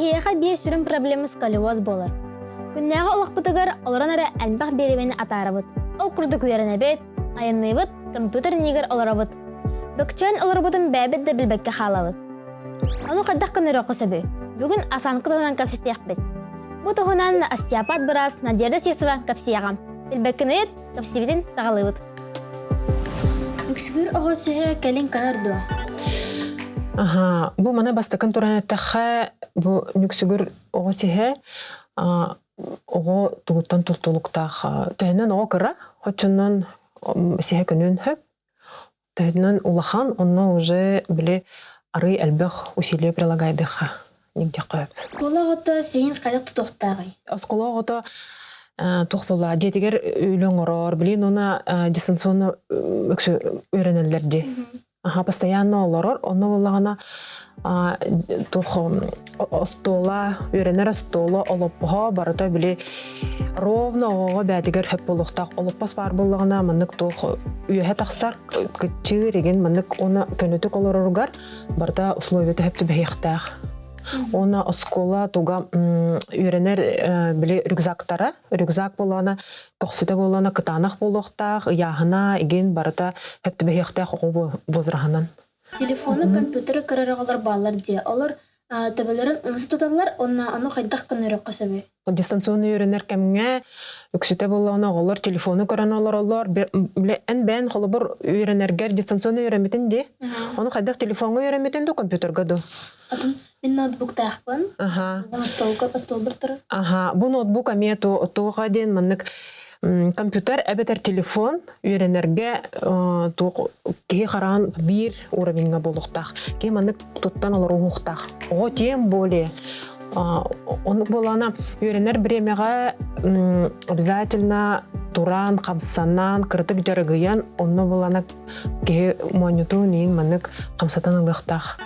Киһиэхэ биир сүрүн проблема сколиоз буолар. Күннээҕи олохпутугар олорон эрэ элбэх бириэмэни атаарабыт. Ол курдук үөрэнэбит, айанныыбыт, компьютер иннигэр олоробут. Бөкчөөн олорбутун бэйэбит да билбэккэ хаалабыт. Ону хайдах көнөрүөххэ сөбүй? Бүгүн осанка туһунан кэпсэтиэхпит. Бу туһунан остеопат быраас Надежда Сивцева кэпсиэҕэ. Билбэккин ыйыт, кэпсэтиибитин саҕалыыбыт. Үксүгэр оҕо сиһэ кэлин кэлэр дуо? Аха, бу маны бастакын туран эттэххэ, бу нүксүгүр оҕо сиһэ оҕо тугуттан тултулуктаах төһөнөн оҕо кыра, оччонон сиһэ көнүөн сөп. Төһөнөн улахан, онно уже били арый элбэх усилие прилагайдыхха нигдиэххэ сөп. Оскуола оҕото сиһин хайдах тутуохтааҕый? Оскуола оҕото туох буолла дьиэтигэр үлэ оҥорор, билин уна дистанционно өксө үөрэнэллэр дии. Аха, постоянно олорор, онно буоллаҕына туох остуола, үөрэнэр остуола, олоппоһо барыта били ровно оҕоҕо бээтигэр хөп буолуохтаах. Олоппос баар буоллаҕына маннык туох үөһэ тахсар, кыччыыр игин маннык уонна көнөтүк олороругар барыта условията хөп түбэһиэхтээх. Уонна оскуола туга үөрэнэр били рюкзактара, рюкзак буоллаҕына көхсүтэ буоллаҕына кытаанах буолуохтаах, ыйааһына игин барыта хөп түбэһиэхтээх оҕо возраһынан. Телефону, компьютеры көрөр оҕолор бааллар дии. Олор төбөлөрүн умса туталлар уонна ону хайдах көннөрүөххэ сөбүй? Дистанционно үөрэнэр кэмҥэ үксүтэ буоллаҕына оҕолор телефону көрөн олороллор. Бile эн бэйэн холобур үөрэнэргэр дистанционно үөрэммитин дии. Ону хайдах телефоҥҥа үөрэммитин дуу, компьютерга дуу? Атын мин ноутбуктаахпын. Аха. Остуолга остуолбар турар. Аха, бу ноутбук эмиэ туоха диэн маннык компьютер эбэтэр телефон үөрэнэргэ туох киһи хараан биир уровеньҥа буолуохтаах. Киһи маннык туттан олоруохтаах. Оҕо тем более оннук буолана үөрэнэр бириэмэҕэ обязательно туран, хамсанан, кырытык дьарыгыйан, онно буолана киһи моонньутун иин маннык хамсатан ылыахтаах.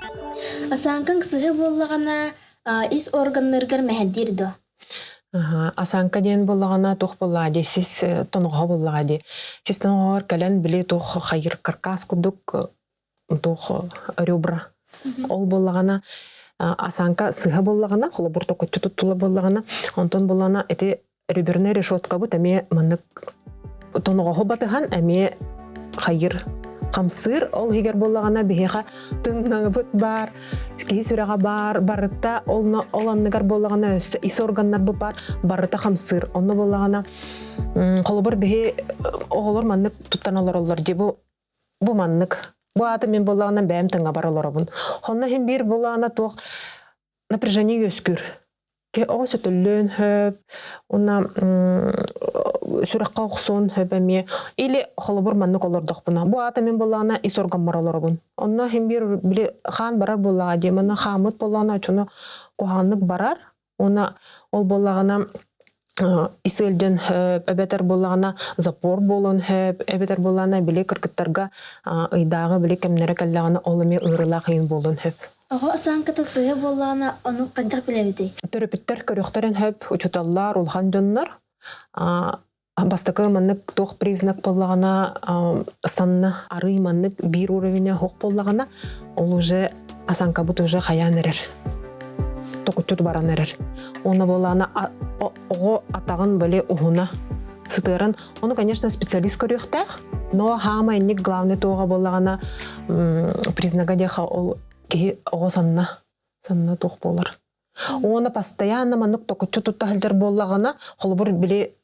Асааҥкаҥ сыһы буоллаҕына ис органнаргар мэһэйдиир дуо? Асааҥка диэн буоллаҕына туох буоллаҕа дии сис тоноҕоһо буоллаҕа дии. Сис тоноҕоһор кэлэн били туох хайыр каркас курдук туох ребра. Ол буоллаҕына асааҥка сыһа буоллаҕына, холобур токуччу туттула буоллаҕына, онтон буоллаҕына ити реберная решеткабыт эмиэ маннык тоноҕоһу батыһан эмиэ хайыр хамсыыр ол иһигэр буоллаҕына биһиэхэ тыҥнаҥыбыт баар киһи сүрэҕэ баар барыта ол, ол анныгар буоллаҕына өссө ис органнарбыт баар барыта хамсыыр онно буоллаҕына холобур биһи оҕолор маннык туттан олороллор дии бу бу маннык бу аата мин буоллаҕына бэйэм тыҥабар олоробун онно иһин биир буоллаҕына туох напряжение үөскүүр Оҕо сөтөллүөн сөп, уонна сүрэххэ охсуон сөп эмиэ. Или холобур маннык олордохпуна. Бу аата мин буоллаҕына ис органмар олоробун. Онно иһин биир били хаан барар буоллаҕа дии. Манна хааммыт буоллаҕына оччону куһаҕаннык барар. Уонна ол буоллаҕына ис ыалдьан сөп, эбэтэр буоллаҕына запор буолуон сөп, эбэтэр буоллаҕына били кыргыттарга ыйдааҕы били кэмнэрэ кэллэҕинэ ол эмиэ ыарыылаах ыйын буолуон сөп. Оҕо осанката сыыһа буоллаҕына, ону хайдах билэбитий? Төрөппүттэр көрүөхтэрин сөп, учууталлар, улахан дьоннор. Бастакы маннык туох признак буоллаҕына, санна арый маннык биир уровеня суох буоллаҕына, ол уже осанкабыт уже хайаан эрэр. Токуччут баран эрэр. Уонна буоллаҕына оҕо атаҕын били уһуна сытыаран, ону, конечно, специалист көрүөхтээх, но хаама инник главный туоҕа буоллаҕына признага диэхэ ол киһи оҕо санна санна туох буолар. Уонна постоянно маннык токуччу тутта сылдьар буоллаҕына, холобур били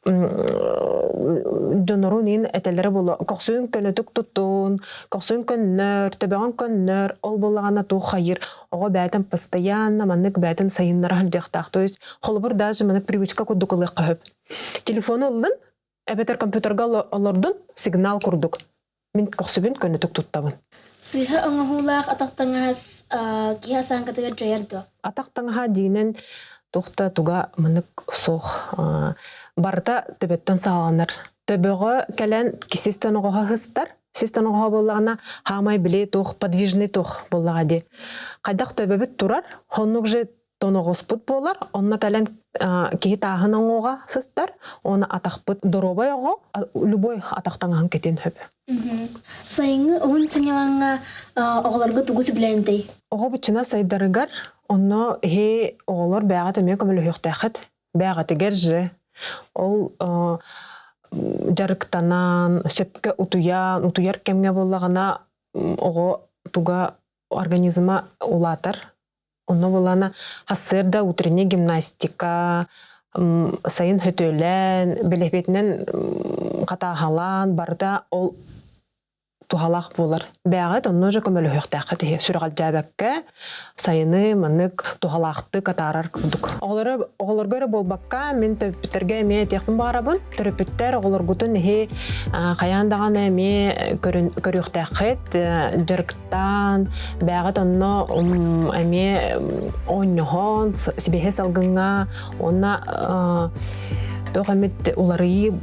дьонорун иин этэллэрэ буолуо көхсүн көнөтүк туттун, көхсүн көннөр, төбөҕүн көннөр, ол буоллаҕына туох хайыр оҕо бээтин постоянно маннык бээтин сайыннара сылдьыахтаах. То есть холобур даже маннык привычка курдук ылыахха сөп. Телефону ыллын, эбэтэр компьютерга олордун, сигнал курдук. Мин көхсүбүн көнөтүк туттабын. Сыыһа оҥоһуулаах атах таҥаһа киһи осанкатыгар дьайар дуо? Атах таҥаһа диинэн туох да туга маннык суох. Барыта төбөттөн саҕаланар. Төбөҕө кэлэн сис тоноҕоһо сыстар. Сис тоноҕоһо буоллаҕына хаамай били туох подвижный туох буоллаҕа дии. Хайдах төбөбүт турар, оннук же. Тоноҕоспут буолар, онно кэлэн киһи тааһын оҥуоҕа сыстар, уонна атахпыт доруобай оҕо любой атах таҥаһын кэтиэн сөп. Сайыҥҥы уһун сынньалаҥҥа оҕолорго тугу сөбүлээнтэй? Оҕо быччына сайдарыгар онно иһи оҕолор бэйэҕит эмиэ көмөлөһүөхтээххит. Бэйэҕитигэр же ол дьарыктанан, сөпкө утуйан, утуйар кэмҥэ буоллаҕына оҕо туга организма улаатар. Онно буоллаҕына сарсыарда утренняя гимнастика, сайын хөтүөлээн, бэлэпиэтинэн хатааһалаан барыта ол туһалаах буолар. Бээҕит онно уже көмөлөһүөхтээххит иһи сүрэҕэлдьээбэккэ сайыны маннык туһалаахтык атаарар курдук. Оҕолоро оҕолорго эрэ буолбакка мин төрөппүттэргэ эмиэ этиэхпин баҕарабын. Төрөппүттэр оҕолоргутун иһи хайаан даҕаны эмиэ көрүөхтээххит, дьарыктаан, бээҕит онно эмиэ оонньоһон, сибиэһэй салгыҥҥа уонна туох эмит уларыйыы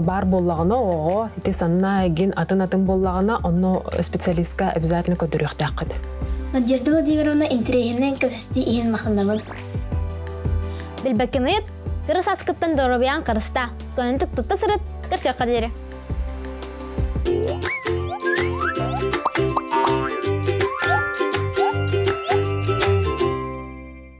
баар буоллаҕына оҕо ити санна эгин атын-атын буоллаҕына онно специалистка обязательно көрдөрүөхтээххит. Надежда Владимировна интэриэһинэн кэпсэтии иһин махтанабын. Билбэккин ыйыт, кыра сааскыттан доруобуйаҥ харыстаа, көнөтүк тутта сырыт, көрсүөххэ диэри.